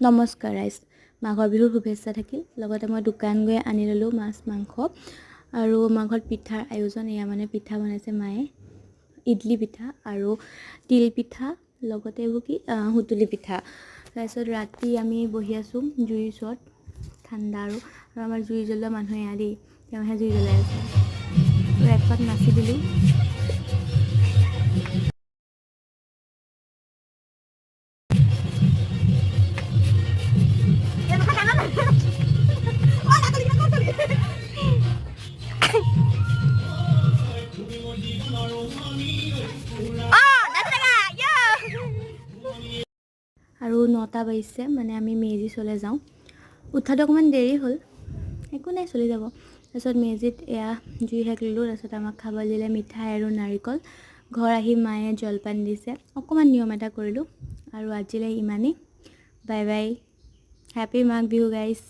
নমস্কাৰ ৰাইজ, মাঘৰ বিহুৰ শুভেচ্ছা থাকিল। লগতে মই দোকান গৈ আনি ল'লোঁ মাছ মাংস আৰু আমাৰ ঘৰত পিঠাৰ আয়োজন। এয়া মানে পিঠা বনাইছে মায়ে, ইডলি পিঠা আৰু তিল পিঠা, লগতে এইবোৰ কি সুতুলি পিঠা। তাৰপিছত ৰাতি আমি বহি আছোঁ জুইৰ ওচৰত, ঠাণ্ডা আৰু আৰু আমাৰ জুই জ্বলোৱা মানুহ এয়া দেই, তেওঁহে জুই জ্বলাই আছে। আৰু নাচি দিলোঁ। আৰু 9টা বাজিছে, মানে আমি মেজি চলে যাওঁ। উঠাটো অকণমান দেৰি হ'ল, একো নাই, চলি যাব। তাৰপিছত মেজিত এয়া জুই সেক ল'লোঁ। তাৰপিছত আমাক খাবলৈ দিলে মিঠাই আৰু নাৰিকল। ঘৰ আহি মায়ে জলপান দিছে। অকণমান নিয়ম এটা কৰিলোঁ আৰু আজিলৈ ইমানেই। Bye bye, happy Magh Bihu guys.